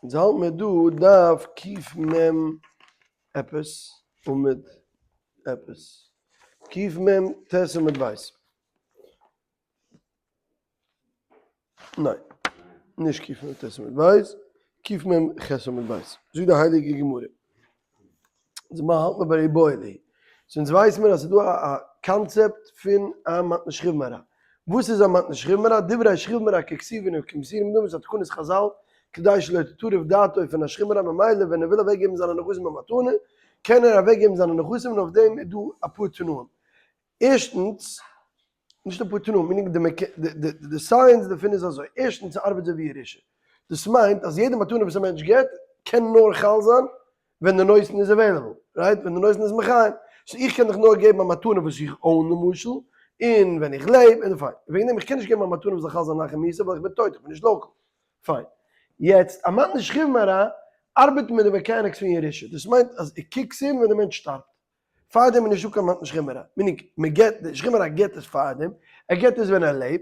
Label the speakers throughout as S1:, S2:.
S1: אונז האלט מיר דא דף קמ עפעס עמוד עפעס קמ ט עמוד ב'. ניין, נישט קמ ט עמוד ב', קמ ח עמוד ב'. זאגט די הייליגע גמרא. אונז האלט מיר ביי איבעיא להו. סאו אונז ווייס מיר אז ס'איז דא א קאנצעפט פון א מתנה שכיב מרע. וואס איז א מתנה שכיב מרע? דברי שכיב מרע ככתובין וכמסורים דמי ס'איז א תקנת חזל כדי שלא תטרף דעתו פון א שכיב מרע ממילא ווען ער וויל אוועקגעבן זיינע נכסים במתנה קען ער אוועקגעבן זיינע נכסים און אויף דעם איז דא אפאר תנאים. ערשטנס, נישט אפאר תנאים, meaning די science דערפון איז אזוי, ערשטנס ס'ארבעט אזוי ווי ירושה. דאס מיינט אז יעדע מתנה וואס א מענטש געבט קען נאר חל זיין ווען די נותן איז available, right? ווען די נותן איז מחיים. so איך קען דיך נאר געבן א מתנה וואס איך own למשל, און ווען איך לעב, און פיין. וועגן דעם איך קען נישט געבן א מתנה וואס זאל חל זיין לאחר מיתה ווייל איך בין טויט, איך בין נישט local. פיין. יעצט, א מתנת שכיב מרע ארבעט מיט די mechanics פון ירושה. דאס מיינט אז it kicks in ווען די מענטש שטארבט. פארדעם איז נישטא קיין מתנת שכיב מרע, meaning מען געט, די שכיב מרע געט עס פארדעם, ער געט עס ווען ער לעבט,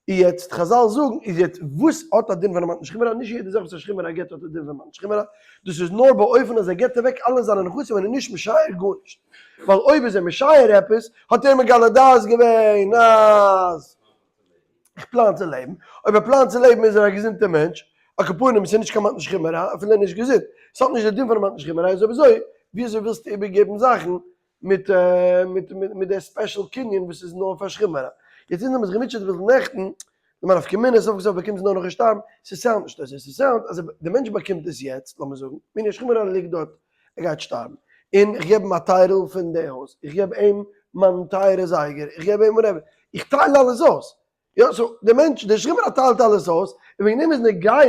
S1: יעצט חזל זאגן איז יעצט וואס האט א דין פון א מתנת שכיב מרע, נישט יעדע זאך וואס א שכיב מרע געט האט א דין פון מתנת שכיב מרע, דאס איז נאר באופן אז ער געט אוועק אלע זיינע נכסים און איז נישט משייר גארנישט, ווייל אויב איז ער משייר עפעס האט ער מגלה דעת געווען אז. איך פלאן צו לעבן, אויב ער פלאנט צו לעבן איז ער א געזונטער מענטש, על כל פנים ס'איז נישט קיין מתנת שכיב מרע, אפילו ער איז נישט געזונט, ס'האט נישט די דין פון א מתנת שכיב מרע, איז אויב אזוי וויאזוי ווילסטו איבערגעבן זאכן מיט מיט מיט די special קנין וואס איז נאר פאר שכיב מרע? יעצט אונז האבן זיך געמוטשעט אביסל נעכטן, למאי נפקא מינה, סוף כל סוף באקומט עס נאר נאכן שטארבן, ס' sound ט נישט אזוי, ס' sound אז די מענטש באקומט עס יעצט, לאמיר זאגן, מיין שכיב מרע ליגט דארט, ער גייט שטארבן, און איך געב אים א טייטל פון די הויז, איך געב אים מיין טייערע זייגער, איך געב אים whatever, איך טייל אלעס אויס, יא, so דער מענטש, דער שכיב מרע טיילט אלעס אויס, און וועגן דעם איז נוגע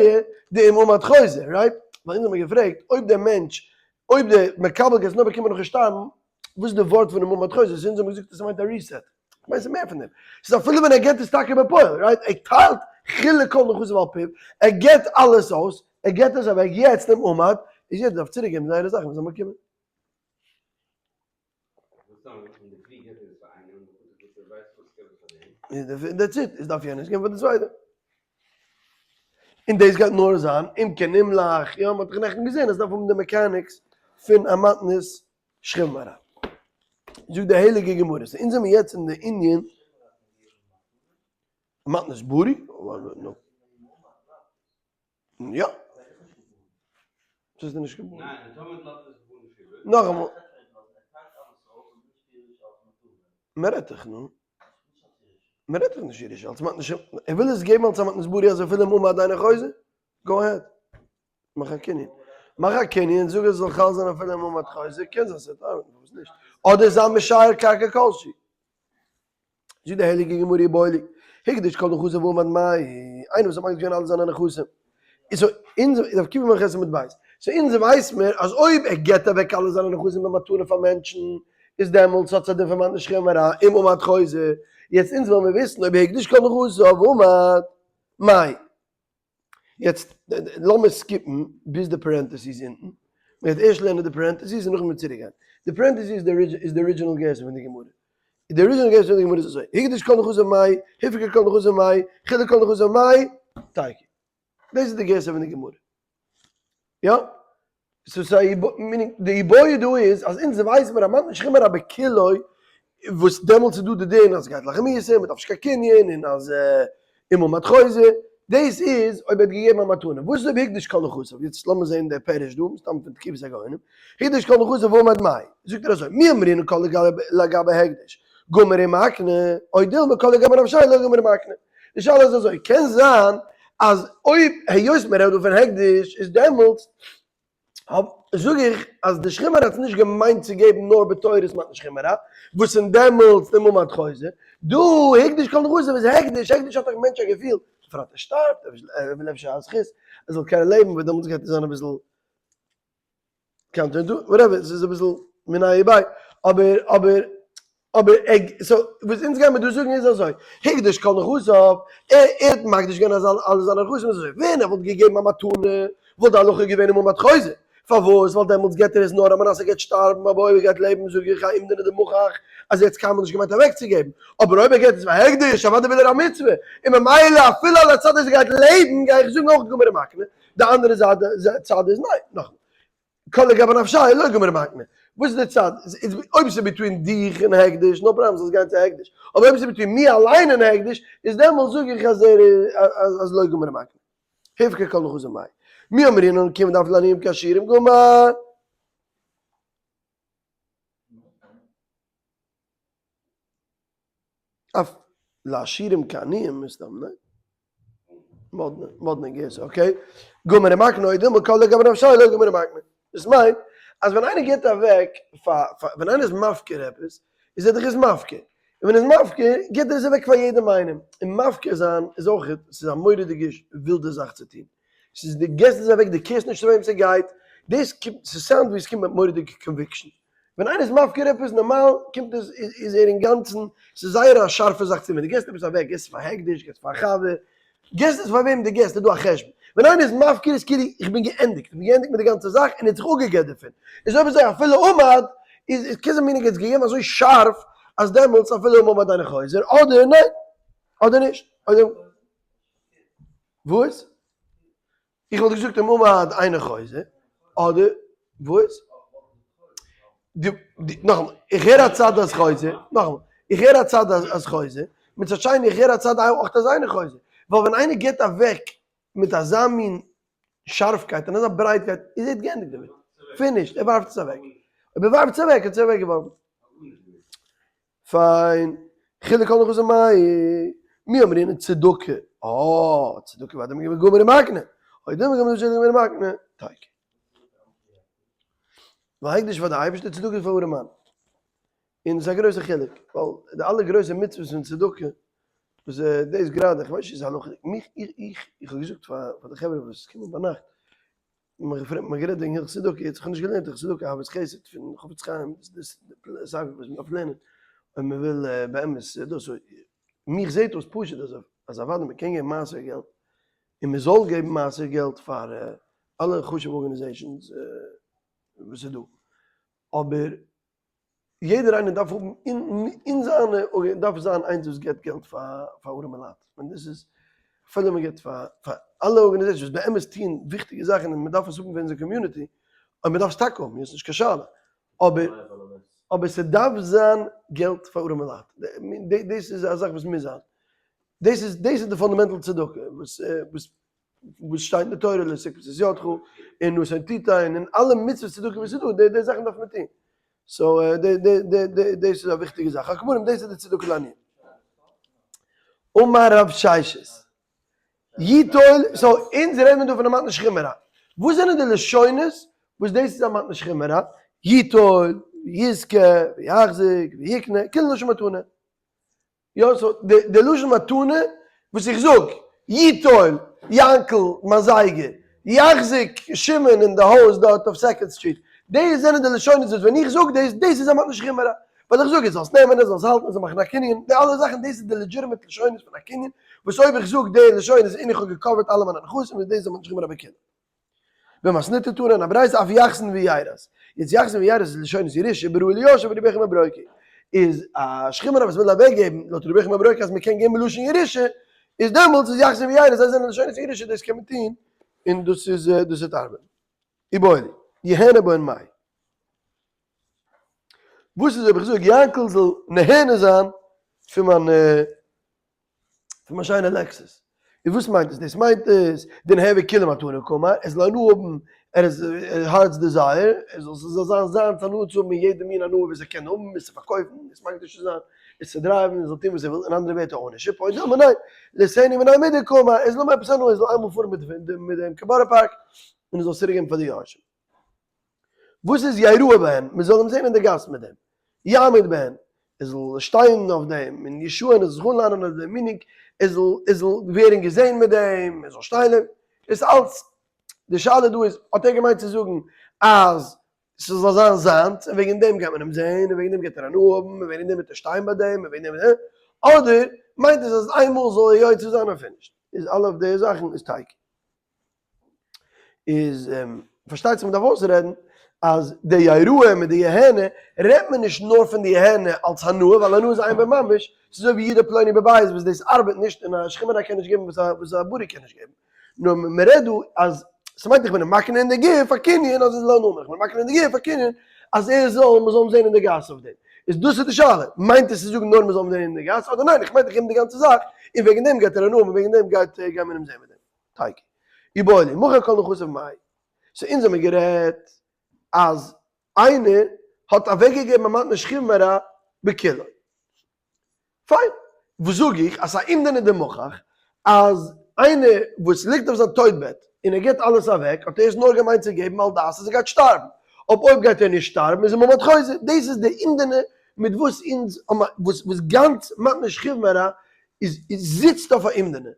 S1: די אם עמד חוזר, right? ווייל אונז האבן מיר געפרעגט, אויב דער מענטש, אויב דער מקבל גייט עס נאר באקומען נאכן שטארבן, וואס איז די ווארט פון אם עמד חוזר? so אונז האבן געזאגט אז ס'מיינט א reset. כ'מיין ס'איז מער פון דעם. ס'איז אפילו ווען ער געבט עס טאקע בפועל, right? ער טיילט חילק כל נכסיו על פיו, ער געבט אלעס אויס, ער געבט עס אוועק יעצט אם עמד, איז יעדער דארף צוריק געבן זייערע זאכן וואס זיי האבן באקומען. That's it, איז דארף יענער עס געבן פאר די צווייטע. און דאס גייט נאר זיין אם כן אם לך, יא מ'האט דאך נעכטן געזען אז דארף האבן די mechanics פון א מתנת שכיב מרע. זאגט די הייליגע גמרא, so אונז זעמיר יעצט אין די ענין מתנת ברי? יא. ס'איז נישט געבוירן. נאכאמאל. מ'רעדט דאך נו. מ'רעדט דאך נישט ירושה אלס מתנת שכיב, ער וויל עס געבן אלס א מתנת ברי אז אפילו אם עמד אינו חוזר, go ahead. מאך א קנין. מאך א קנין, זאג עס זאל חל זיין אפילו אם עמד חוזר, קען זיין ס'וועט ארבעטן, פארוואס נישט? אדער זיי משייר קרקע כלשהי. זאגט די הייליגע גמרא איבעיא להו, הקדיש כל נכסיו ועמד מאי, איינער וואס האט מקדיש געווען אלע זיינע נכסים, איז so אונז דף קמ ח עמוד ב', so אונז ווייס מיר אז אויב ער געבט אוועק אלע זיינע נכסים במתנה פאר מענטשן, איז דעמאלטס האט עס א דין פון מתנת שכיב מרע אם עמד חוזר, יעצט אונז ווילן מיר וויסן אויב הקדיש כל נכסיו ועמד מאי. יעצט לאמיר skip ן ביז די parentheses אונטן, מען גייט ערשט לערנען די parentheses און נאכדעם צוריק גיין. די parentheses איז די original גירסא פון די גמרא. די original גירסא פון די גמרא איז אזוי, הקדיש כל נכסיו מאי, הפקיר כל נכסיו מאי, חילק כל נכסיו מאי, תיקו. דאס איז די גירסא פון די גמרא. יא? so ס'איז א meaning די איבעיא דא איז אז אונז ווייסן מיר אז מתנת שכיב מרע בכולו וואס דעמאלטס איז דא די דין אז ס'גייט לאחר מיתה און מ'דארף נישט קיין קנין און אז אם עמד חוזר, דאס איז אויב ער האט געגעבן א מתנה, וואס איז אויב הקדיש כל נכסיו, יעצט לאמיר זעהן די פירוש דא, מסתם פון תקופת הגאונים, הקדיש כל נכסיו ועמד מאי, זאגט ער אזוי, מי אמרינן כל לגבי הקדש, גמר ומקנה, או דילמא כל לגבי נפשיה לא גמר ומקנה. די שאלה איז אזוי, קען זיין אז אויב היות מען רעדט דא פון הקדש איז דעמאלטס זאג איך אז די שכיב מרע האט נישט געמיינט צו געבן נאר בתורת מתנת שכיב מרע, וואס אין דעמאלטס די אם עמד חוזר, דא הקדש כל נכסיו איז הקדש, הקדש האט דאך מענטש א געפיל, בפרט ער שטארבט, ער וויל אפשר א זכות ער זאל קענען לעבן, וואס דעמאלטס גייט ער זיין אביסל counter whatever, ס'איז אביסל מיניה וביה, אבער אבער אבער ער so וואס אונז גיימער דא זאגן איז אזוי, הקדיש כל נכסיו, ער ער האט מקדיש געווען אז אלע זיינע נכסים איז אזוי, ווען ער וואלט געגעבן א מתנה וואלט די הלכה געווען אם עמד חוזר, פארוואס? ווייל דעמאלטס געט ער עס נאר על מנת ער גייט שטארבן, אבער אויב ער גייט לעבן זאג איך א אומדנא דמוכח אז ער האט עס קיינמאל נישט געמיינט אוועקצוגעבן, אבער אויב ער געט עס פאר הקדש אוודאי וויל ער א מצוה, און ממילא אפילו על הצד אז ער גייט לעבן גיי איך זאגן אויך גמר ומקנה, די אנדערע צד איז ניין, נאכאמאל, כל לגבי נפשי לא גמר ומקנה, וואס איז די צד? אויב ס'איז between דיך און הקדש, no problem זאלסט גיין צו הקדש, אבער אויב ס'איז between מיר אליין און הקדש, איז דעמאלטס זאג איך אז ער איז אז לא גמר ומקנה. הפקר כל נכסים מאי. מי אמרינן כיוון דאפילו לעניים כעשירים גמר. אף לעשירים כעניים מסתם, ניין? מאדנע, מאדנע גירסא, okay. גמר ומקנה או דילמא כל לגבי נפשיה לא גמר ומקנה. דאס מיינט אז ווען איינער גיבט אוועק פאר, ווען איינער איז מפקיר עפעס, איז ער דאך איז מפקיר. און ווען ער איז מפקיר, גיבט ער עס אוועק פאר יעדעם איינעם. און מפקיר זיין איז אויך, ס'איז א מורא'דיגע ווילדע זאך צו טון. ס'איז דו גיבסט עס אוועק, דו קעירסט נישט צו וועם ס'גייט. דאס קומט, ס' sound ווי עס קומט מיט מורא'דיגע conviction. ווען איינער איז מפקיר עפעס נארמאל קומט עס איז ער אינגאנצן, ס'איז זייער א שארפע זאך צו ווען דו גיבסט עפעס אוועק, גיבסט עס פאר הקדש, גיבסט פאר א חבר, גיבסט עס פאר וועם דו גיבסט איז דא א חשבון. ווען איינער איז מפקיר איז כאילו איך בין געענדיגט, איך בין געענדיגט מיט די גאנצע זאך און ער האט זיך אפגעגעבט דערפון. איז אויב אזוי אפילו עמד איז איז כזה מין ער האט עס געגעבן אזוי שארף אז דעמאלטס אפילו עמד אינו חוזר אדער ניין אדער נישט אדער וואס? איך וואלט געזאגט אם עמד אינו חוזר, אדער וואס? די, די, נאכאמאל, איך הער א צד אז חוזר, נאכאמאל, איך הער א צד אז חוזר, מצד שני איך הער א צד אויך אז אינו חוזר, ווייל ווען איינער גיבט אוועק מיט אזא מין שארפקייט און אזא ברייטקייט, איז ער געענדיגט דערמיט, finished, ער ווארפט עס אוועק, אויב ער ווארפט עס אוועק האט עס אוועק געווארפן. פיין, חילוק כל נכסים מאי, מי אמרינן צדקה, אה, צדקה ודאי מגמר גמר ומקנה, אוי דמי גמר גמר ומקנה, תיקו. ווייל הקדש פאר די אייבערשטער צדקה איז פאר ארעמאן. און עס איז א גרויסע חילוק, ווייל די אלע גרויסע מצוות פון צדקה, וואס דאס גראדע, איך ווייס נישט צו ס'איז הלכה, מיך, איך, איך, איך האב געזאגט פאר די חברה וואס קומען ביינאכט, מיך געפרעגט מיך גערעדט וועגן הלכות צדקה, יעצט איך האב נישט געלערנט הלכות צדקה אהבת חסד פון חפץ חיים, דאס איז די ספר וואס מען דארף לערנען אויב מען וויל באמת דאס, מיך זעט אויס פשוט אז אז אוודאי מען קען געבן מעשר געלט, און מען זאל געבן מעשר געלט פאר אלע חשובע organizations וואס איז דא, אבער יעדער איינער דארף האבן אין זיינע אויגן דארף זיין איינס וואס געבט געלט פאר ארעמע לייט, כ'מיין דאס איז אפילו מען געבט פאר אלע organizations וואס באמת טוען וויכטיגע זאכן און מען דארף עס האבן פאר אונזער community, און מען דארף עס טאקע האבן, יעצט נישט קיין שאלה, אבער אבער ס'דארף זיין געלט פאר ארעמע לייט, דאס איז א זאך וואס מוז זיין, דאס איז דאס איז די fundamental צדקה וואס וואס וואס שטייט אין די תורה לא תקפוץ את ידך און נתון תתן און אלע מצוות צדקה וואס איז דא, די זאכן דארף מען טון, so דאס איז א וויכטיגע זאך, על כל פנים דאס איז די צדקה לעניים. אמר רב ששת, יטול, so אונז רעדן מיר דא פון א מתנה שכיב מרע, וואס זענען די לשונות וואס דאס איז א מתנה שכיב מרע, יטול, יזכה, ויחזיק, ויקנה, כולן לשון מתנה. יא so די לשון מתנה וואס איך זאג, יטול, יאנקל, מיין זייגער, יחזיק, שמעון אין די הויז דארט אויף Second Street, דאס זענען די לשונות וואס ווען איך זאג דאס, דאס איז א מתנה שכיב מרע, ווייל איך זאג ער זאל עס נעמען, ער זאל עס האלטן, ער זאל מאכן א קנין, די אלע זאכן דאס איז די legitimate לשונות פון א קנין, וואס אויב איך זאג די לשונות און איך האב געקאווערט אלע מיינע נכסים איז דאס א מתנה שכיב מרע בקהילה. במתניתא תנא אין א ברייתא אף יחסן ויירס. יעצט יחסן ויירס איז לשונות ירושה בראוי ליורשיו רבי יוחנן בן ברוקה איז א שכיב מרע וואס וויל אוועק געבן לויט רבי יוחנן בן ברוקה אז מען קען געבן בלשון ירושה איז דעמאלטס איז יחסן ויירס זיי זענען לשונות ירושה דאס קען מען טון און דאס איז דאס וועט ארבעטן. איבעיא להו, יהנה בהן מאי. וואס איז אויב איך זאג יענקל זאל נהנה זיין פון מיין פון מיין שיינע Lexus. און וואס מיינט עס? דאס מיינט עס, דנהוי כולה מתנה קאמר, ער זאל הנאה האבן, ער איז heart's desire, ער זאל ס'זאל זיין זיינס הנאה צו האבן אין יעדע מין הנאה וואס ער קען האבן, עס צו פארקויפן, עס מקדיש צו זיין, עס צו דרייוון, ער זאל טון וואס ער וויל, אין אנדערע ווערטער ownership, או דילמא ניין, ליתהני מיניה מידי קאמר, ער זאל האבן עפעס הנאה, ער זאל איינמאל פארן מיט דעם קיין בארא פארק, און ער זאל עס צוריקגעבן פאר די יורשים. וואס איז יראה בהן? מען זאל אים זען אין די גאס מיט דעם. יעמוד בהן, ער זאל שטיין אויף דעם, און ישען, ער זאל זיך אנלאנען אויף דעם, meaning, ער זאל, ער זאל ווערן געזען מיט דעם, ער זאל שטיין דעם, דאס אלץ, די שאלה דא איז, האט ער געמיינט צו זאגן אז ס'זאל זיין זיינס, און וועגן דעם גייט מען אים זען, און וועגן דעם גייט ער הנאה האבן, און וועגן דעם וועט ער שטיין ביי דעם, און וועגן דעם, אדער מיינט עס אז איינמאל זאל ער יוצא זיין און finished, איז אלע אויף די זאכן איז תיקו. איז. פארשטייט זיך מ'דארף אויסרעדן אז די יראה מיט די יהנה רעדט מען נישט נאר פון די יהנה אלס הנאה, ווייל הנאה איז אין בו ממש, ס'איז אזוי ווי ידע פלוני בבית וואס דאס ארבעט נישט און א שכם הרע קען נישט געבן וואס א בריא קען נישט געבן, נאר מ'רעדט דא אז ס'מיינט איך בין אים מקנה אין די גוף א קנין אז ער זאל הנאה האבן, איך בין מקנה אין די גוף א קנין אז ער זאל מ'זאל אים זען אין די גאס אויף דעם, איז דאס איז די שאלה, מיינט עס צו זאגן נאר מ'זאל אים זען אין די גאס אדער ניין איך מיין איך געב אים די גאנצע זאך און וועגן דעם גייט ער הנאה האבן און וועגן דעם גייט גייט מען אים זען מיט דעם. תיקו. איבעיא להו, מכר כל נכסיו מאי. so אונז האמיר גערעדט אז איינער האט אוועקגעגעבן א מתנה שכיב מרע בכולו. פיין. וואס זאג איך? אז ס'איז א אומדנא דמוכח אז איינער וואס ליגט אויף זיין טויט בעט און ער גיבט אלעס אוועק האט ער עס נאר געמיינט צו געבן על דעת אז ער גייט שטארבן. אויב אויב גייט ער נישט שטארבן איז ער ממעט חוזר. דאס איז די אומדנא מיט וואס אונז האבן וואס גאנץ מתנה שכיב מרע איז זיצט אויף א אומדנא.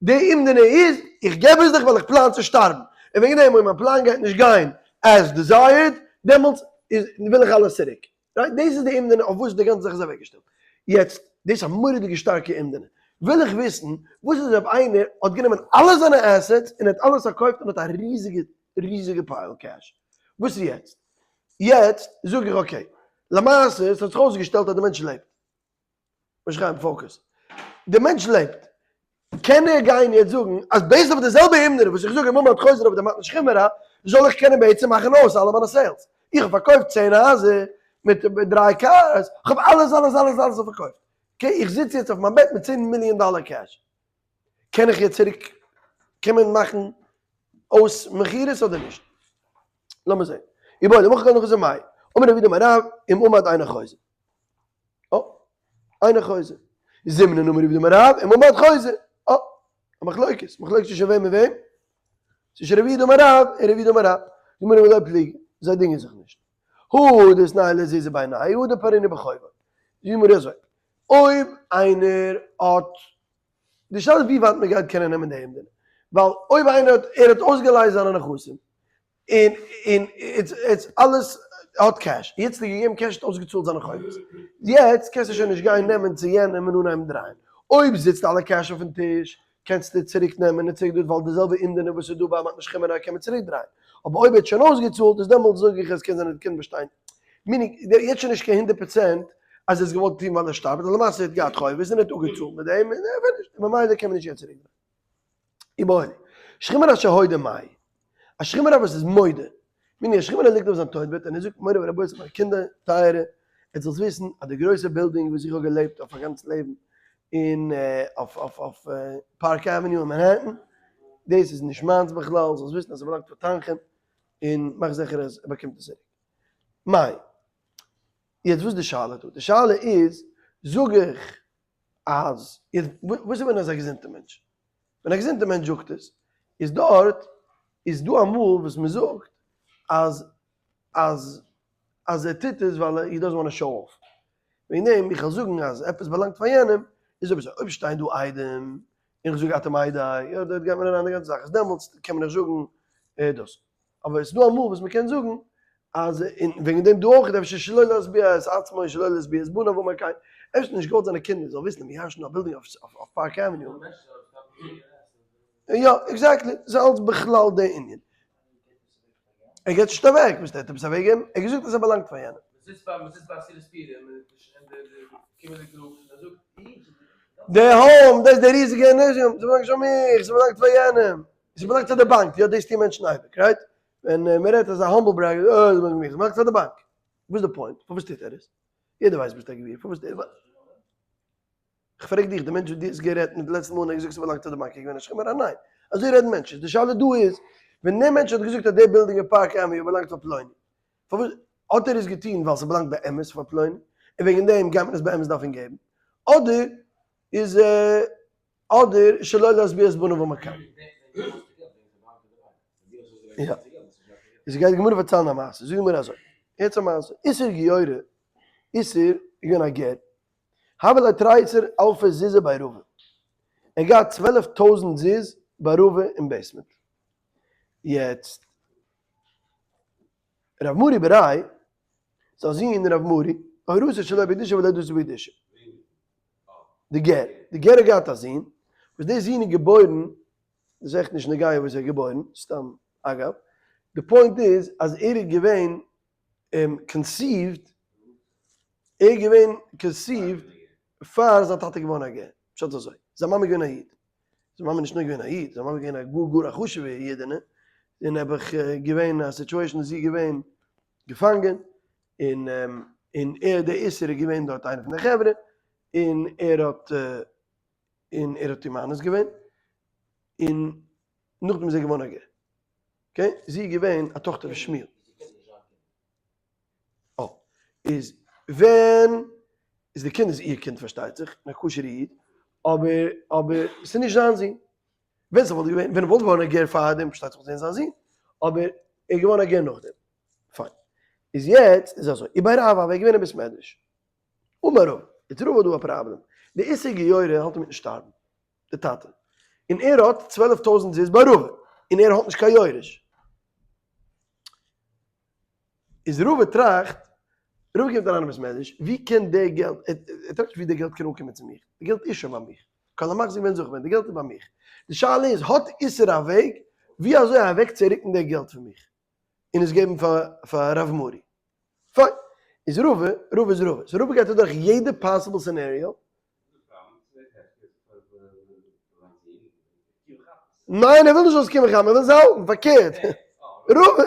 S1: די אומדנא איז, איך געב עס דיך ווייל איך פלאן צו שטארבן, און וועגן דעם אויב מיין פלאן גייט נישט גיין as desired, דעמאלטס איז וויל איך אלעס צוריק. right? דאס איז די אומדנא אויף וואס די גאנצע זאך איז אוועקגעשטעלט. יעצט, דאס איז א מורא'דיגע שטארקע אומדנא. וויל איך וויסן, וואס איז אויב איינער האט גענומען אלע זיינע assets און ער האט אלעס פארקויפט און האט א ריזיגע ריזיגע pile cash. וואס איז יעצט? יעצט זאג איך okay, למעשה עס האט זיך אויסגעשטעלט אז די מענטש לעבט. משה חיים focus. די מענטש לעבט. קען ער גיין יעצט זאגן אז based אויף די זעלבע אומדנא וואס איך זאג אם עמד חוזר אויף די מתנה שכיב מרע, זאל איך קענען בעצם מאכן אויס אלע מיינע sales. איך האב פארקויפט צען הייזער מיט דריי cars, איך האב אלעס אלעס אלעס אלעס פארקויפט. okay, איך זיץ יעצט אויף מיין בעט מיט צען מיליאן דאלער cash. קען איך יעצט צוריק קומען מאכן אויס מכירות אדער נישט? לאמיר זען. איבעיא להו, מכר כל נכסיו מאי. אמר רב יהודה אמר רב, אם עמד אינו חוזר. אה, אינו חוזר. זימנין אמר רב יהודה אמר רב, אם עמד חוזר. אה, א מחלוקת. מחלוקת צווישן וועם און וועם? צווישן רב יהודה אמר רב און רב יהודה אמר רב. די גמרא ולא פליגי, זיי דינגען זיך נישט. הא דאיתנהו ליה זוזי בעיניה, הא דפרעינהו בחובוי. די גמרא אזוי, אויב איינער האט, די שאלה איז ווי ווייט מען גייט קענען נעמען די אומדנא, ווייל אויב איינער האט, ער האט אויסגעלייזט זיינע נכסים, און און איטס איטס אלעס האט cash, יעצט האט ער געגעבן cash האט אויסגעצאלט זיינע חובות, יעצט קענסטו שוין נישט גיין נעמען צו יענעם און אנהייבן דרייען, אויב זיצט אלע cash אויפן טיש קענסטו צוריק נעמען און צוריק דאס ווייל די זעלבע אומדנא וואס איז דא ביי מתנה שכיב מרע קען מען צוריק דרייען, אבער אויב ער האט שוין אויסגעצאלט איז דעמאלטס זאג איך עס קען זיין ער קען באשטיין meaning יעצט שוין נישט קיין 100% אז ער האט עס געוואלט טון ווייל ער שטארבט, ווייל למעשה ער האט געהאט חובות און ער האט אפגעצאלט מיט דעם און ער וויל נישט ממילא קען מען נישט יעצט צוריק דרייען. איבעיא להו. שכיב מרע שהודה מאי. א שכיב מרע וואס איז מודה. meaning א שכיב מרע ליגט אויף זיין טויט בעט און ער זאגט מורי ורבותי מיינע קינדער טייערע, עטס זאלטס וויסן אז די גרויסע בילדינג וואס איך האב געלעבט אויף א גאנץ לעבן אין אויף אויף אויף פארק עוועניו אין מאנהעטן, דאס איז נישט מיינס בכלל, זאלסט וויסן אז ס'באלאנגט פאר תנחום, און מאך זיכער אז ער באקומט עס צוריק. מאי. יעצט וואס איז די שאלה דא? די שאלה איז, זאג איך אז וואס איז ווען ער איז א געזונטע מענטש? ווען א געזונטע מענטש זאגט עס, איז דארט איז דא אמאל וואס מען זאגט אז אז אז ער טוט עס ווייל he doesn't want show off. וועגן דעם איך וועל זאגן אז עפעס באלאנגט פאר יענעם, איז אויב אזוי אויב שטייען דא עדים און איך זאג אתם עדי, יא דארט גייט מען אריין די גאנצע זאך, איז דעמאלטס קען מען נישט זאגן דאס. אבער עס איז דא אמאל וואס מען קען זאגן אז און וועגן דעם דא אויך אפשר שלא להשביע את עצמו שלא להשביע את בניו אמר כן, אפשר נישט געוואלט זיינע קינדער זאלן וויסן אז מיר ירש'ן א בילדינג אויף פארק עוועניו. יא exactly, ס'איז אלץ בכלל די ענין. ער געבט נישט אוועק, וואס ער האט עפעס אוועקגעגעבן? ער האט געזאגט אז ער באלאנגט פאר יענעם. די home, דאס איז די ריזיגע nursing home, ס'באלאנגט נישט פאר מיך, ס'באלאנגט פאר יענעם. ס'באלאנגט פאר די באנק, יא דאס טוען מענטשן אייביג, right? ווען מ'רעדט אזא humble brag, אה, ס'באלאנגט מיר, ס'באלאנגט פאר די באנק. וואס איז די point? פארוואס טוט ער עס? יעדער ווייסט ביסט א גביר, פארוואס טוט ער עס? כ'פרעג דיך, די מענטש וואס דו האסט גערעדט מיט לעצטע מאל און ער האט געזאגט ס'באלאנגט צו די באנק איז געווען א שכיב מרע? ניין. אזוי רעדן מענטשן. די שאלה דא איז, ווען דער מענטש האט געזאגט אז די בילדינג אין פארק עוועניו באלאנגט פאר פלוני, פארוואס האט ער עס געטון? ווייל ס'באלאנגט באמת פאר פלוני, און וועגן דעם גייט מען עס באמת דארפן געבן, אדער איז אדער שלא להשביע את בניו אמר כן. יא. איז גייט די גמרא פארציילן א מעשה, זאגט די גמרא אזוי, הערטס א מעשה, איסר גיורא, איסר איז געווען א גר, הוה ליה תריסר אלפי זוזי בי רבא, ער האט געהאט 12,000 זוז ביי רבא אין basement, יעצט רב מרי בריה, זיין זון רב מרי, אורסה שלא בקדושה ולא דסה בקדושה. די גר, די גר האט געהאט א זון, וואס די זון איז געבוירן, דאס איז עכט נישט נוגע וואס ער איז געבוירן, סתם אגב. די point איז אז ער איז געווען conceived, ער איז געווען conceived פאר זיין טאטע איז געווארן א גר. פשט איז אזוי, זיין מאמע איז געווען א איד, זיין מאמע איז נישט נאר געווען א איד, זיין מאמע איז געווען א גאר גאר א חשוב'ע אידענע, און נעבעך געווען א situation איז זי געווען געפאנגען, און און ער דער איסר איז געווען דארט איינער פון די חברה, און ער האט און ער האט איר מאנס געווען, און נאכדעם איז ער געווארן א גר. okay? זי איז געווען א טאכטער פון שמואל. אה. איז ווען איז די קינד איז איר קינד פארשטייט זיך, און א כשר'ע איד, אבער אבער ס'איז נישט זיין זון. ווען ס'וואלט געווען, ווען ער וואלט געווארן א גר פארדעם פארשטייט זיך וואלט געווען זיין זון, אבער ער איז געווארן א גר נאכדעם. פיין. איז יעצט איז אזוי, איבער רב אבי איז געווען אין בית מדרש. אמר רבא, יעצט רבא האט דא א פראבלעם, די איסר גיורא האלט אינמיטן שטארבן, די טאטע, און ער האט 12,000 זוז ביי רבא, און ער האט נישט קיין יורש. איז רבא טראכט, רבא קומט אריין אין בית מדרש, ווי קען די געלט, ער טראכט נישט ווי די געלט קען אנקומען צו מיך, די געלט איז שוין ביי מיך, כל המחזיק בן זכה בן, די געלט איז ביי מיך, די שאלה איז, האט איסר א וועג ווי אזוי אוועק צו רוקן די געלט פון מיך, און עס געבן פאר רב מרי? פיין, איז רבא, רבא איז רבא, so רבא גייט אדורך יעדע possible scenario. ניין ער וויל נישט זאלסט קומען כאפן, ער וויל עס האלטן, פארקערט. רבא.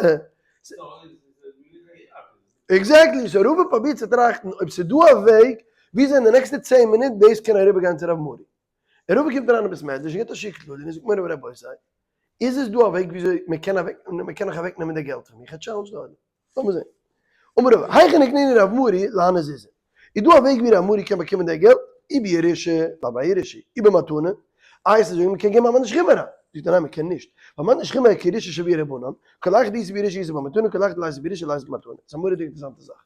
S1: Exactly, so רבא פרובירט צו טראכטן אויב ס'איז דא א וועג וויאזוי אין די נעקסטע 10 מינוט דאס קען אריבערגיין צו רב מרי. און רבא קומט אריין אין בית מדרש און גיבט א שיק כללי און זאגט מורי ורבותי, איז עס דא א וועג וויאזוי מען קען אוועק מען קען נאך אוועק נעמען די געלט פון מיך? ער challenge ט די עולם. לאמיר זען. אמר רבא, היכי ניקנינהו רב מרי להני זוזי? איז דא א וועג ווי רב מרי קען באקומען די געלט? אי בירושה, לאו בירושה, אי במתנה, איי ס'איז זאגן מ'קען געבן א מתנת שכיב מרע? זאגט ער ניין מ'קען נישט, ווייל מתנת שכיב מרע כירושה שוויה רבנן, כל היכא דאיתא בירושה איתא במתנה כל היכא דליתא בירושה ליתא במתנה. ס'איז א מורא'דיגע אינטערעסאנטע זאך.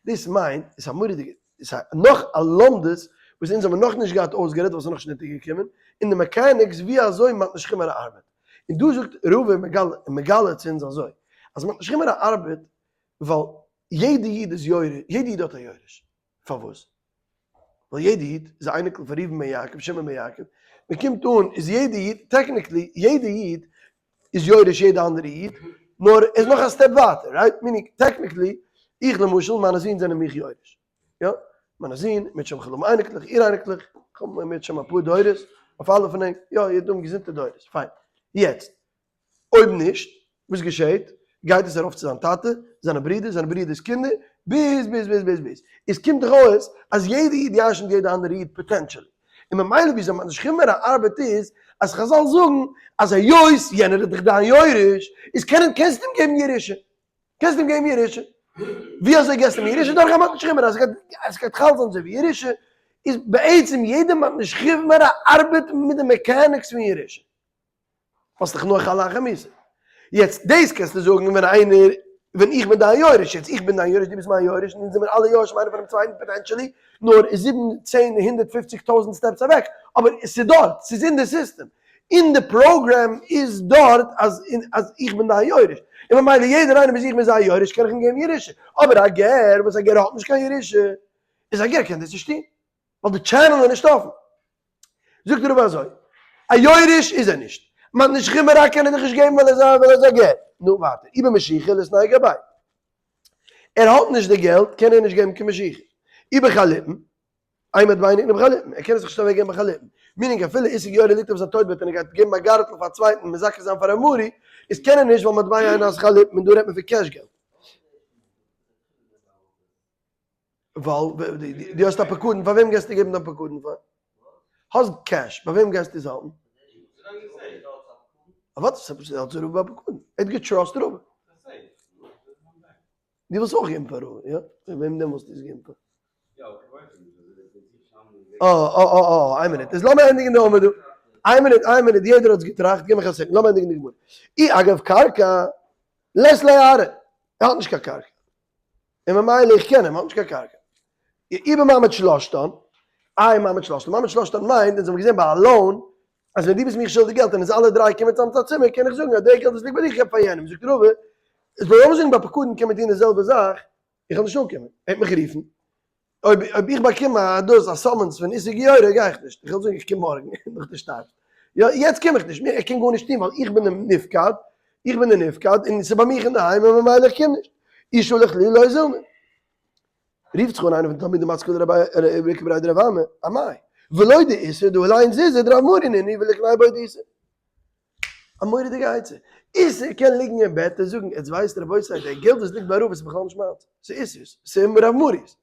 S1: דאס מיינט, עס איז א מורא'דיגע, עס איז נאך א לומדות וואס אונז האבן נאכנישט געהאט אויסגערעדט ווייל עס איז נאכנישט אונטערגעקומען, אין די mechanics ווי אזוי מתנת שכיב מרע ארבעט. און דא זאגט רבא מגלה צו אונז אזוי, אז מתנת שכיב מרע ארבעט ווייל יעדע איד איז יורש, יעדע איד האט א יורש. פארוואס? ווייל יעדע איד איז א אייניקל פון ראובן בן יעקב, שמעון בן יעקב, מען קומט אן איז יעדע איד, technically יעדע איד איז יורש יעדע אנדערע איד, נאר ער איז נאך א step ווייטער, right? Meaning technically, איך למשל, מיינע זין זענען מיך יורש, יא? מיינע זין, מיט שם חלום אייניקלעך, איר אייניקלעך, כ'האב מיט שם אפאר דורות, אויף אלע פון ענק, יא, איר האט געזונטע דורות, פיין. יעצט, אויב נישט, וואס געשעהט? גייט עס ארויף צו זיין טאטע, זיינע ברידער, זיינע ברידער'ס קינדער, ביז ביז ביז ביז ביז. עס קומט דאך אויס אז יעדע איד ירש'נט יעדע אנדערע איד potentially. און ממילא וויאזוי מתנת שכיב מרע ארבעט איז, אז חזל זאגן אז היות יענער איז דאך דיין יורש, איז קען קענסטו אים געבן ירושה. קענסט אים געבן ירושה. ווי אזוי געסטו אים ירושה? דורך א מתנת שכיב מרע. אז עס גייט חל זיין אזוי ווי ירושה, איז בעצם יעדע מתנת שכיב מרע ארבעט מיט די mechanics פון ירושה. האסט דאך נאר חלה חמיסה. יעצט דאס קענסטו זאגן ווען איינער, ווען איך בין דיין יורש, יעצט איך בין דיין יורש, דו ביסט מיין יורש, און אונז זעמיר אלע יורשים איינער פונעם צווייטן potentially, נאר זיבן, צען, הונדערט פופציג טויזנט steps אוועק, אבער ס'איז דארט, ס'איז אין די סיסטעם, אין די program איז דארט אז אז איך בין דיין יורש, און ממילא יעדער איינער וואס איך בין זיין יורש קען איך אים געבן ירושה, אבער א גר וואס א גר האט נישט קיין ירושה, איז א גר קען דאס נישט טון, ווייל די channel איז נישט אפן. זאגט דער רבי אזוי, א יורש איז ער נישט, מתנת שכיב מרע קען ער דיך נישט געבן ווייל ער איז א גר, נו ווייטער, אי במשיכה ליתנהו גביה, ער האט נישט די געלט קען ער נישט געבן קיין משיכה, אי בחליפין, אין מטבע נקנה בחליפין, ער קען עס זיך נישט אוועק געבן בחליפין, meaning אפילו איסר גיורא ליגט אויף זיין טויט בעט און ער גייט געבן א גארטל פאר א צווייטן מזכה זיין פאר א מרי, איז קען ער נישט ווייל מטבע אינו נעשה חליפין און דא רעדט מען פון cash געלט. ווייל דו האסט א פקדון, פאר וועם גייסטו געבן דיין פקדון פאר? האסט cash, ביי וועם גייסטו עס האלטן? אוודאי האט רבא א פקדון, ער האט גע trust רבא. דו ווילסט אויך געבן פאר רבא, יא? פאר וועם דען וואלסטו עס געבן פאר? אה אה אה אה, איין מינוט, איז לאמיר ענדיגן די עמוד דא. איין מינוט, איין מינוט, יעדער האט עס געטראכט, גיב מיך א second, לאמיר ענדיגן די גמרא. אי אגב קרקע, לית ליה ארעא, ער האט נישט קיין קרקע. און ממילא איך קען אים, האט נישט קיין קרקע. אי במעמד שלשתן, איי מעמד שלשתן, מעמד שלשתן מיינט, אונז האבן געזען ביי א loan, אז ווען דו ביסט מיך שולדיג געלט און אונז אלע דריי קומען צוזאם צו א צימער, קען איך זאגן אז די געלט וואס ליגט ביי דיך געב פאר יענעם, זאגט רבא, איז לאמיר זאגן ביי פקדון קען מען טון די זעלבע זאך, איך וועל נישט אנקומען, ער וועט מיך רופן, אויב אויב איך באקום א דאס א summons פון איסר גיורא גיי איך נישט, איך וועל זאגן איך קום מארגן נאך די שטארבסט, יא יעצט קום איך נישט, ער קען גארנישט טון ווייל איך בין דער נפקד. איך בין די נפקד און ס'איז ביי מיך אינדערהיים און ממילא איך קום נישט. אי שלח לי לא זילנא. רופט זיך אן איינער פון די תלמידים מתקיף לה רב איקא בריה דרב אמי, אמאי, ולא דאיסור דהא אליין זוזי דרב מרי נינהו וליקנייה בעי דאיסור. א מורא'דיגע עצה. איסור קען ליגן אין בעט און זאגן, עטס ווייסט רבותי, די געלט וואס ליגט ביי רב איז בכלל נישט מיינס, ס'איז איסור'ס, ס'איז רב מרי'ס.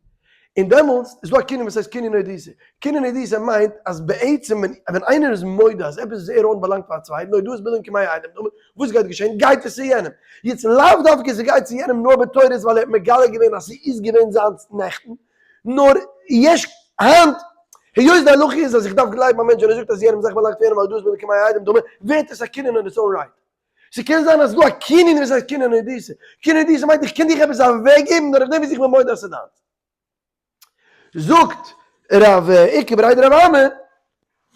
S1: און דעמאלטס איז דא א קנין וואס הייסט קנין הודייתא. קנין הודייתא מיינט אז בעצם ווען איינער איז מודה אז עפעס וואס ער own ט באלאנגט פאר א צווייטן, אויב דא איז בילדונג כמאי איידעם דומה, וואס גייט געשען? גייט עס צו יענעם. יעצט לאו דווקא ס'גייט צו יענעם נאר בתורת ווייל ער האט מגלה געווען אז ס'איז געווען זיינס נעכטן, נאר יש היינט, היות די הלכה איז אז איך דארף גלייבן א מענטש ווען ער זאגט אז יענעמ'ס זאך באלאנגט פאר יענעם ווייל דא איז בילדונג כמאי איידעם דומה, ווערט עס א קנין on its own right. ס'קען זיין אז ס'דא א קנין וואס הייסט קנין הודייתא. קנין הודייתא מיינט איך קען דיך עפעס אוועקגעבן דורך דעם וואס איך בין מודה אז ס'איז דיינס. זאגט רב איקא בריה דרב אמי,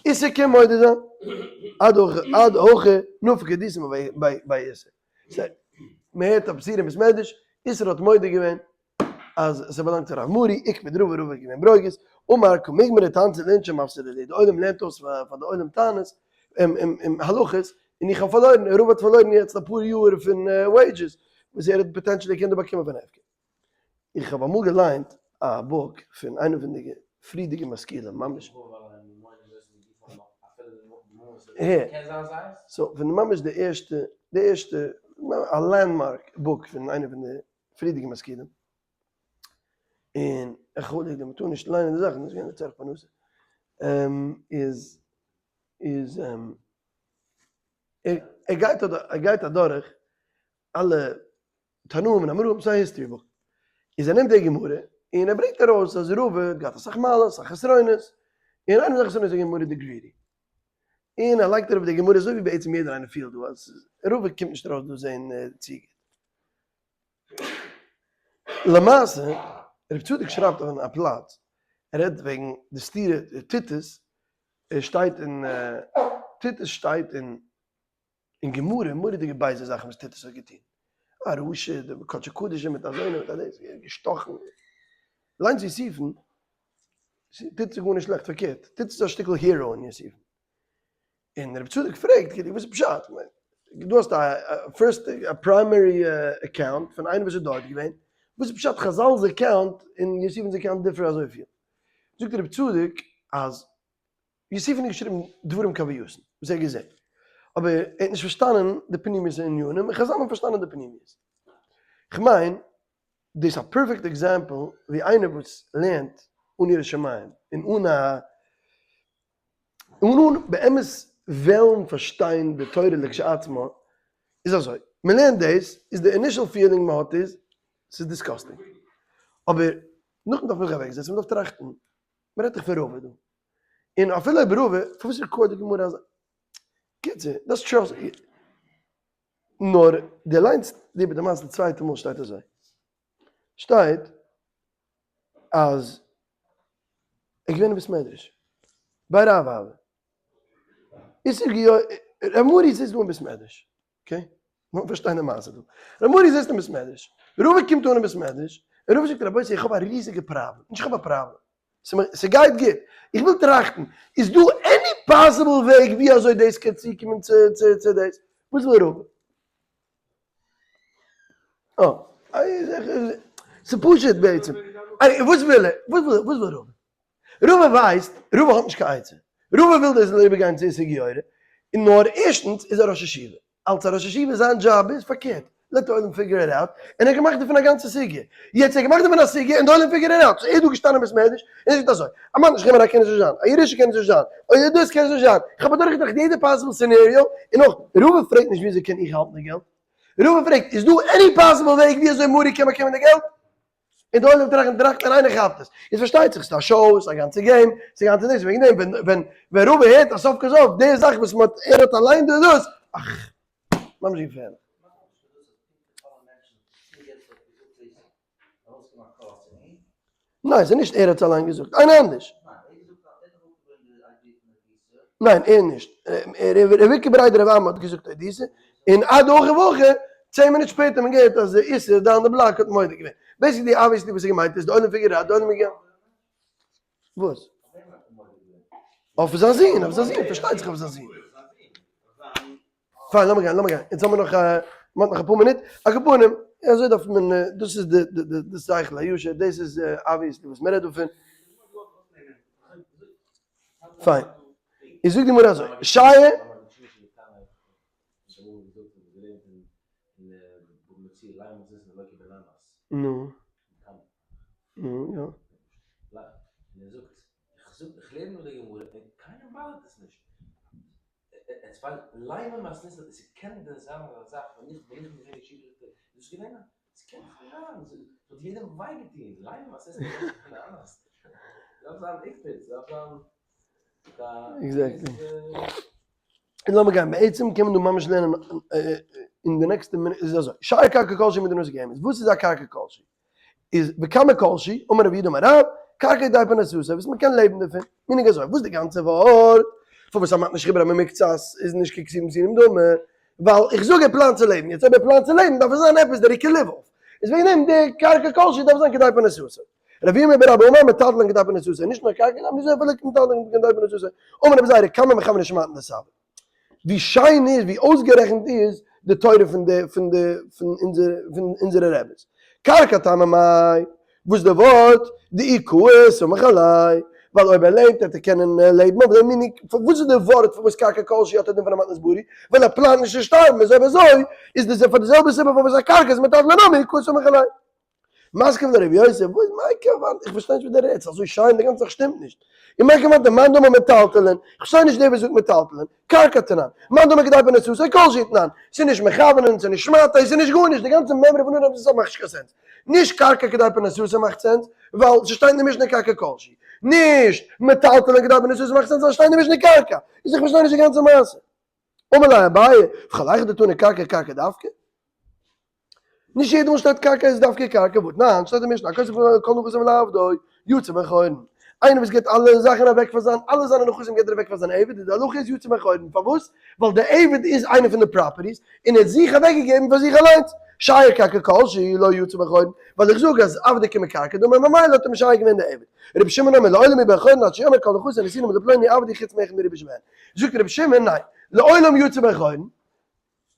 S1: איסר קען מודה זיין, עד הכא נפקא דיסמא ביי איסר. מ'הערט א בשורה אין בית מדרש, איסר האט מודה געווען אז ס'באלאנגט צו רב מרי, איקפד רבא רבא איז געווען ברוגז, אמר קא מגמרי תעניתא לאינשי מפסידי להו, די עולם לערנט אויס פאר די עולם תענית און הלכות, און איך האב פארלוירן, רבא האט פארלוירן יעצט אפאר יאר פון wages וואס ער האט potentially געקענט דא באקומען פון הפקר. איך האב אמאל געליינט א book פון איינע פון די פריערדיגע משכילים ממש so פון ממש די ערשטע די ערשטע א landmark book פון איינע פון די פריערדיגע משכילים און איך חלילה מען טאר נישט ליינען די זאכן דאס איז געווען לצורך פרנסה איז איז ער גייט ער גייט אדורך אלע תנאים און אמוראים, ס'איז א history book. איז ער נעמט די גמרא און ער ברענגט ארויס אז רבא האט געהאט אסאך מעלות אסאך חסרונות, און איינע פון זיינע חסרונות איז געווען מורא'דיג greedy. און ער לייגט אראפ די גמרא אזוי ווי בעצם יעדער איינער פילט דא אז רבא קומט נישט ארויס דא זעהן צו גוט. למעשה, רב צדוק שרייבט אויף א פלאץ, ער רעדט וועגן די סתירה טיטוס, ער שטייט אין טיטוס שטייט אין אין גמרא, מורא'דיגע בייזע זאכן וואס טיטוס האט געטון. א רשע, די קדשי קדשים מיט אזוינע מיט אזוי, געשטאכן. ליינטס יוסיפון, טיטוס איז גארנישט שלעכט, פארקערט, טיטוס איז א שטיקל hero אין יוסיפון. און רבי צדוק פרעגט, כאילו, וואס איז פשט? דו האסט א first, א primary account פון איינער וואס איז דארט געווען, וואס איז פשט חזל'ס account און יוסיפון'ס account differ אזויפיל? זאגט רבי צדוק אז יוסיפון האט געשריבן דברים כהווייתן, וואס ער האט געזען, אבער ער האט נישט פארשטאנען די פנימיות הענינים, און חזל האבן פארשטאנען די פנימיות. כ'מיין, דאס איז א perfect example ווי איינער וואס לערנט אן יראת שמים און אן א און אן באמת וועלן פארשטיין די תורה לכשעצמה, איז אזוי, מען לערנט דאס, איז די initial feeling מען האט איז, ס'איז disgusting. אבער נאכדעם דארף מען זיך אוועקזעצן, מען דארף טראכטן, מען רעדט דאך פון רבא דא, און אפילו אויב רבא, פארוואס record די גמרא אזוי? קיצור, דאס trust נאר די ליינסט איבער די מעשה די צווייטע מאל שטייט אזוי, שטייט אז ער איז געווען אין בית מדרש ביי רב אבא, איז ער געו ר' מורי זיצט דא אין בית מדרש, okay? לאמיר פארשטיין די מעשה דא. ר' מורי זיצט אין בית מדרש, רבא קומט אן אין בית מדרש, און רבא זאגט רבותי איך האב א ריזיגע פראבלעם, נישט איך האב א פראבלעם, ס'גייט גוט, איך וויל טראכטן, איז דא any possible וועג ווי אזוי דאס קען צוקומען צו צו דאס? וואס וויל רבא? אה, ס'פשוט בעצם. וואס וויל ער? וואס וויל רבא? רבא ווייסט, רבא האט נישט קיין עצה. רבא וויל דאס זאל איבערגיין צו איסר גיורא, און נאר ערשטנס איז ער ראש ישיבה. אלס א ראש ישיבה זיין דזשאב איז פארקערט, let די עולם figure it out, און ער האט געמאכט דערפון א גאנצע סוגיא. יעצט ער האט געמאכט דערפון א סוגיא און די עולם figure it out. so ער איז דא געשטאנעין בית מדרש און ער זאגט אזוי, א מאן נישט געמאכט קען עס נישט זיין, א ירושה קען עס נישט זיין, אוי דאס קען עס נישט זיין, איך האב אדורכגעטראכט יעדע possible scenario, און אויך, רבא פרעגט נישט וויאזוי קען איך האלטן די געלט, רבא פרעגט איז דא any possible וועג וויאזוי מרי קען באקומען די געלט? און די עולם טראכט טראכט און איינער כאפט עס. איז פארשטייט זיך ס'איז א show, ס'איז א גאנצע game, ס'איז א גאנצע דאס, וועגן דעם ווען ווען ווען רבא הערט אז סוף כל סוף די זאך וואס מ'האט ער האט אליין דא דאס, אך! ממש געפערליך. ניין ס'איז נישט ער האט עס אליין געזאגט, איינער אנדערש. ניין ער נישט, ר' איקא בריה דרב אמי האט געזאגט הודייתא, און עד הכא והכא, צען מינוט שפעטער האט מען געהערט אז איסר down the block האט מודה געווען. basically obviously וואס ער געמיינט איז די עולם figure out, די עולם איז געגאנגען. וואס? אויף זיין זון, אויף זיין זון, פארשטייט זיך אויף זיין זון. פיין, לאמיר גיין, לאמיר גיין. יעצט האבן מיר נאך, מ'האט נאך אפאר מינוט. על כל פנים, אזוי דארף מען, דאס איז די די די שכל הישר, דאס איז obviously וואס מ'רעדט דא פון. פיין. איז זאגט די גמרא אזוי, שייע. נו. נו, יא. Exactly. און לאמיר גיין, בעצם קען מען דא ממש לערנען אין די נעקסטע מינוט, איז אזוי, שייר קרקע כלשהי מדינתו קיימת, וואס איז א קרקע כלשהי? איז וכמה כלשהי, אמר רב יהודה אמר רב, קרקע כדי פרנסתו, וואס מען קען לעבן דערפון, מיניג אזוי, וואס די גאנצע ווארט, פארוואס א מתנה שחיבר א ממקצת איז נישט ככתובים נתונים דמי, ווייל איך זאג ער פלאנט צו לעבן, יעצט אויב ער פלאנט צו לעבן דארף עס זיין עפעס דער עיקר ליוו אויף, איז וועגן דעם די קרקע כלשהי דארף זיין כדי פרנסתו. רב ירמי' בר אבא אמר מטלטלין כדי פרנסתו, נישט נאר קרקע, נאר מ'זאל אפילו מטלטלין כדי פרנסתו, אמר רבי זירא כמה מכוון שמעתין דסבא. ווי שיין איז, ווי אויסגערעכנט איז די תורה פון די פון די פון אונזערע פון אונזערע רעביס. קרקע טעמא מאי, וואס די ווארט דאי קאי סמך עלי, ווייל אויב ער לעבט וועט ער קענען לעבן אויף דעם מיני, וואס איז די ווארט פארוואס קרקע כלשהי האט א דין פון א מתנת ברי, ווייל ער פלאנט נישט צו שטארבן, איז אויב אזוי איז דאס פאר די זעלבע סיבה פארוואס א קרקע איז מטלטלין נמי קא סמיך עליה. מתקיף לה רב יוסף, וואס מאי כוונת, איך פארשטיי נישט וואס דו רעדסט, אזוי שיין, די גאנצע זאך שטימט נישט. און מאי כוונת מאן דאמר מטלטלין, איך פארשטיי נישט דער וואס זאגט מטלטלין, קרקע תנן, מאן דאמר כדי פרנסתו כל שהוא תנן, ס'איז נישט מכוונן, ס'איז נישט שמעתא, ס'איז נישט גארנישט, די גאנצע מימרא פון אנהייב ביז סוף מאכט נישט קיין sense. נישט קרקע כדי פרנסתו מאכט sense, ווייל ס'שטייט אין די משנה קרקע כל שהוא. נישט מטלטלין כדי פרנסתו מאכט sense ווייל ס'שטייט אין די משנה קרקע. איז איך פארשטיי נישט די גאנצע מעשה. אמר ליה אביי, וכל היכא דתנא קרקע קרקע דווקא? נישט יעדע מאל שטייט קרקע איז דווקא קרקע, וואס ניין, שטייט אין משנה, הכותב כל נכסיו לעבדו, יצא בן חורין. איינער וואס גיבט אלע זאכן אוועק פאר זיין, אלע זיינע נכסים גיבט ער אוועק פאר זיין עבד, איז די הלכה איז יצא בן חורין, פארוואס? ווייל די עבד איז איינע פון די properties, און ער האט זיך אוועק געגעבן פאר זיך אליינס. שייר קרקע כל שהוא לא יצא בן חורין, ווייל איך זאג אז עבדו כמקרקעי דמי ממילא האט ער משייר געווען די עבד. רבי שמעון אומר לעולם הוא בן חורין עד שיאמר כל נכסי נתונים לפלוני עבדי חוץ מאחד מריבוא שבהן. זאגט רבי שמעון ניין, לעולם יצא בן חורין,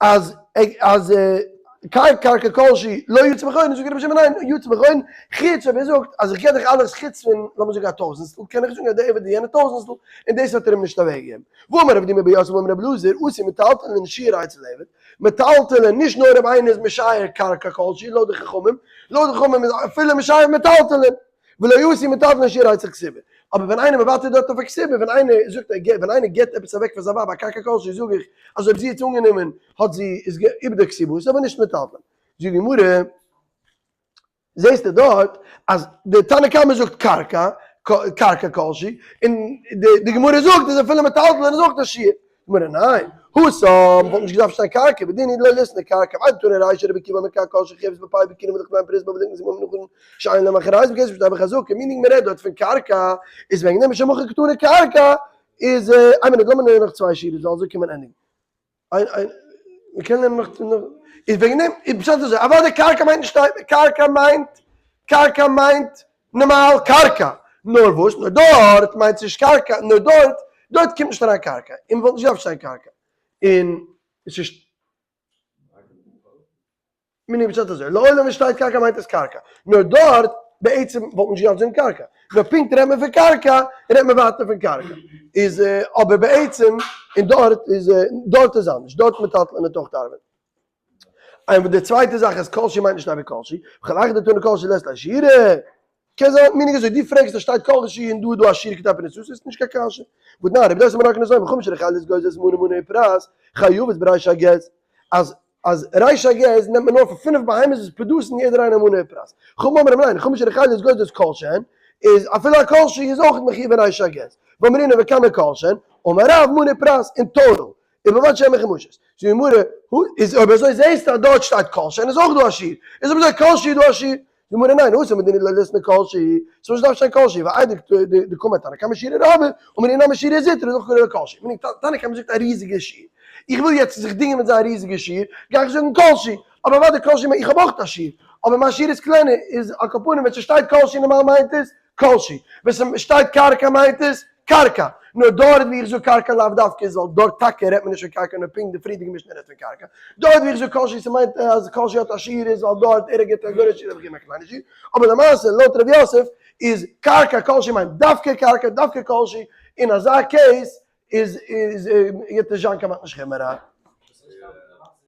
S1: אז אז קרקע כלשהי לא יצא בן חורין, זאגט רבי שמעון ניין, יצא בן חורין, חוץ אויב ער זאגט אז איך געב דיך אלעס חוץ פון לאמיר זאגן א טויזענסטל, קען איך זאגן אז דער עבד איז יענע טויזענסטל, און דאס האט ער אים נישט אוועקגעגעבן. ואמר רב דימי בר יוסף אמר רבי אלעזר, אסור מטלטלין שיור אצל עבד, מטלטלין נישט נאר אויב איינער איז משייר קרקע כלשהי לויט די חכמים, לויט די חכמים איז אפילו משייר מטלטלין. ולא אסור מטלטלין שיור אצל כתובה. אבער ווען איינער מוותר דארט אויף א כתובה, ווען איינער זאגט ער געבט, ווען איינער געבט עפעס אוועק פאר זיין ווייב א קרקע כלשהי זאג איך אז אויב זי האט עס אנגענומען האט זי איז איבדה כתובתה איז אבער נישט מטלטלין. זאגט די גמרא, זעסטו דארט אז די תנא קמא זאגט קרקע, קרקע כלשהי, און די גמרא זאגט אז אפילו מטלטלין איז אויך א שיור. גמרא ניין, התם וואלט נישט געדארפט שטיין קרקע, ודין הוא דלא ליתני קרקע, ואיידי תנא רישא רבי עקיבא אומר קרקע כלשהי חייבת בפאה ובכינים ולחליים פרוסה בה ולקנות עמה מנחות שאין להם אחריות בכסף שטר בחזקה, meaning מען רעדט דארט פון קרקע, איז וועגן דעם משום הכי קתני קרקע, איז איין מינוט לאמיר לערנען נאך צוויי שורות ווייל אזוי קען מען ענדיגן. איין איין מען קען לערנען נאך נאך איז וועגן דעם איז פשט אזוי אוודאי קרקע מיינט נישט קרקע מיינט קרקע מיינט נארמאל קרקע נאר וואס נאר דארט מיינט נישט קרקע נאר דארט דארט קומט נישט אריין קרקע און מ'וואלט נישט געדארפט שטיין קרקע און עס איז מיני פשט אזוי, לעולם ווען שטייט קרקע מיינט עס קרקע, נאר דארט בעצם וואלט מען נישט געדארפט זאגן קרקע, נאר פונקט רעדט מען פון קרקע רעדט מען ווייטער פון קרקע, איז אבער בעצם און דארט איז דארט איז אנדערש, דארט מטלטלין לתוך תרבות. און די צווייטע זאך אז כלשהי מיינט נישט אבי כלשהי, וכל היכא דתנא כלשהי לית ליה שיעורא, קען זיין מיני אזוי, דו פרעגסט אז שטייט כלשהי און דא איז דא א שיעור כדי פרנסה, ס'איז נישט קיין קשיא. והתנן, רבי דוסא בן הרכינס אומר חמש רחלות גוזזות מנה מנה ופרס, חייבות בריש הגז, אז אז ריש הגז נעמט מען נאר פאר פינף בהמות וואס produce ן יעדער איינער מנה ופרס. חכמים אומרים ניין, חמש רחלות גוזזות כל שהן, איז אפילו א כלשהי איז אויך מחיוב אין ריש הגז. ואמרינן וכמה כל שהן, אמר רב מנה ופרס, אין total. ובלבד שהן מחומשות. זאגט די גמרא, איז אויב אזוי זעהסטו אז דארט שטייט כל שהן איז אויך דא א שיעור. איז אויב אזוי כל שהיא דא א שיעור. די גמרא ניין, התם מדין לא ליתני כל שהיא, ס'וואלט נישט געדארפט שטיין כל שהיא, ואיידי דקאמר תנא קמא שיעורא רבא, אמרינן נמי שיעורא זוטרא איז אויך כולל כל שהיא. מיינט תנא קמא זאגט א ריזיגע שיעור. איך וויל יעצט זיך דינגען מיט זיין ריזיגע שיעור, גיי איך זאגן כל שהיא. אבער אוודאי כל שהיא, איך האב אויך א שיעור, אבער מיין שיעור איז קלענער, איז על כל פנים ווען ס'שטייט כל שהיא נארמאל מיינט עס כל שהיא, ווען ס'שטייט קרקע מיינט עס. קרקע, נאר דארט ווי איך זאג קרקע לאו דווקא איז ווייל דארט טאקע רעדט מען נישט פון קרקע נאר פונקט די פריערדיגע משנה רעדט פון קרקע, דארט ווי איך זאג כל שהוא ס'מיינט אז כל שהוא האט א שיעור איז ווייל דארט ער גיבט א גרויסע שיעור אבער איך גיב א קליינע שיעור, אבער למעשה לויט ר' יוסף איז קרקע כל שהוא מיינט דווקא קרקע דווקא כל שהוא, אין אזא case איז איז גייט נישט זיין קיין מתן שכם אריין.